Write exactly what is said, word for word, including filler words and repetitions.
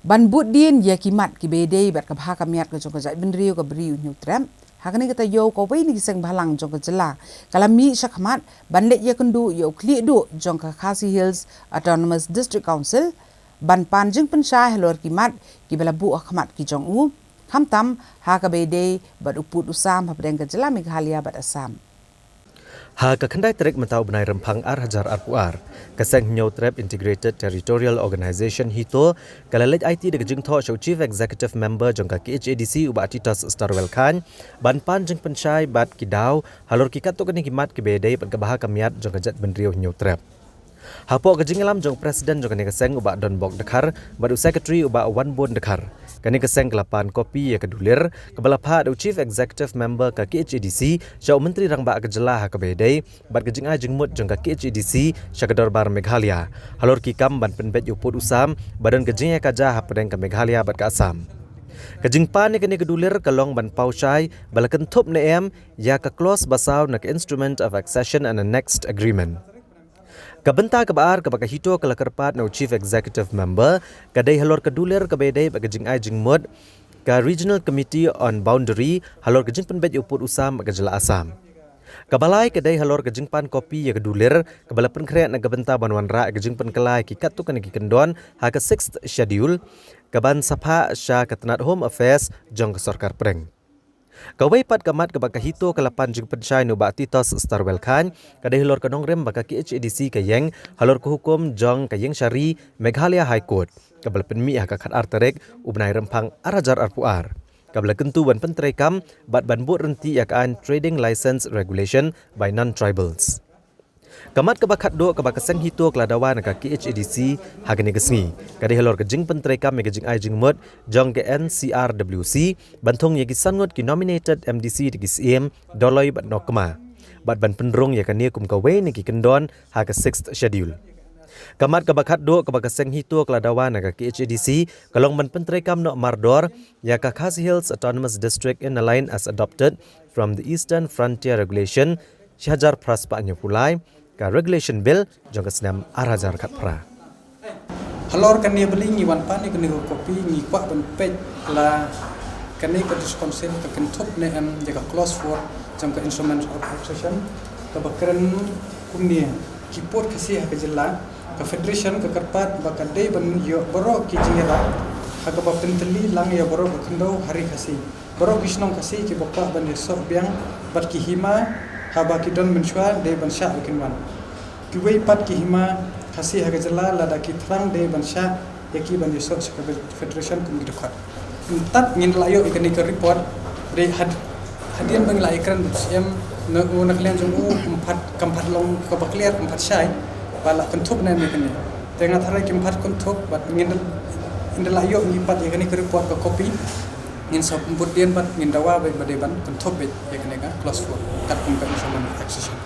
Ban bud dien ïa ki mat kiba ïadei bad ka bha ka miat ka jong ka jaitbynriew ka Bri u Hynñiewtrep, ha kane ka taïew kawei na ki seng bhalang jong ka jylla ka la mih shakhmat ban leit ïakynduh ïa u khlieh duh jong ka Khasi Hills Autonomous District Council ban pan jingpynshai halor ki mat kiba la buh ha khmat ki jong u, khamtam ha kaba ïadei bad u pud u sam hapdeng ka jylla Meghalaya bad Assam. Ha ka khyndai tarik mynta u bnai Rymphang ar hajar arphew ar, ka seng Hynñiewtrep Integrated Territorial Organization HITO ka la leit aiti da ka jingthoh sha u Chief Executive Member jong ka KHADC u Bah Titos Starwell Chyne ban pan jingpynshai bad ki daw halor ki katto katne ki mat kiba ïadei bad ka bha ka miat jong ka jaitbynriew Hynñiewtrep. Hapoh ka jingïalam jong u President jong kane ka seng u Bah Donbok Dkhar bad u Secretary u Bah Wanbun Dkhar, kane ka seng ka la pan kopi ïa ka dulir kaba la phah da u Chief Executive Member ka KHADC sha u Myntri Rangbah ka jylla ha kaba ïadei bad ka jingai jingmut jong ka KHADC sha ka Dorbar Meghalaya halor ki kam ban pynbeit ïa u pud u sam ba don ka jingïakajia hapdeng ka Meghalaya bad ka Assam. Ka jingpan ïa kane ka dulir ka long ban paw shai ba la kynthup ne em ïa ka clause ba saw na ka Instrument of Accession and Annexed Agreement. Ka bynta kaba ar kaba ka HITO ka la kyrpad na u Chief Executive Member ka dei halor ka dulir kaba ïadei bad ka jingai jingmut ka Regional Committee on Boundary halor ka jingpynbeit ïa u pud u sam bad ka jylla Assam. Kaba lai ka dei halor ka jingpan kopi ïa ka dulir kaba la pynkhreh na ka bynta ban wanrah ïa ka jingpynkylla ïa ki katto katne ki kyndon ha ka Sixth Schedule kaban sa phah sha ka tnad Home Affairs jong ka Sorkar Pdeng. Kawei pat ka mat kaba ka HITO ka la pan jingpynshai na u Bah Titos Starwell Chyne ka dei halor ka nongrim ba ka KHADC ka ïeng halor ka hukum jong ka Ïingshari Meghalaya High Court kaba la pynmih ha ka khatar tarik u bnai Rymphang ar hajar arphew ar, kaba la kyntu ban pyntreikam bad ban bud ryntih ïa ka aiñ Trading License Regulation by Non-Tribals. Ka mat kaba khatduh kaba ka seng HITO ka la dawa na ka KHADC ha kane ka sngi ka dei halor ka jingpyntreikam ïa ka jingai jingmut jong ka NCRWC ban thung ïa ki san ngut ki nominated MDC da ki Syiem, Dolloi bad Nongkma, bad ban pynrung ïa kane kum kawei na ki kyndon ha ka Sixth Schedule. Ka mat kaba khatduh kaba ka seng HITO ka la dawa na ka KHADC ka long ban pyntreikam noh mardor ïa ka Khasi Hills Autonomous District Inner Line as adopted from the Eastern Frontier Regulation shi hajar phra spah hynñiewphew lai, ka Regulation Bill jong ka snem ar hajar khatphra. Halor kane ba lei ngi wan pan ïa kane ka kopi, ngi kwah ban peit la kane ka District Council ka kynthup ne em ïa ka clause four jong ka Instrument of Accession kaba kren kumne: ki pud Khasi ha ka jylla, ka Federation ka kyrpad ba ka dei ban ïoh baroh ki jingïarap ha kaba pyntylli lang ïa baroh ka khyndew ha ri Khasi. Baroh ki shnong Khasi kiba kwah ban ïasoh biang bad ki hima haba ki don mynshuwa dei ban shah ba kin wan. Kiwei pat ki hima Khasi ha ka jylla lada ki thrang dei ban shah ïa ki ban ïasoh sha ka Federation kum ki dkhot. Mynta ngin lah ïoh ïa kane ka report, dei had-, hadien ba ngi la ïakren bad u Syiem, na u, na ka liang jong u kam pat, kam pat long kaba clear, kam pat shai ba la kynthup ne em ïa kane. Te nga tharai kim pat kynthup, bad ngin da, ngin da lah ïoh ngi pat ïa kane ka report ka kopi. Ngin sa bud dien bad ngin dawa ba, ba dei ban kynthup beit ïa kane ka clause four katkum ka Instrument of Accession.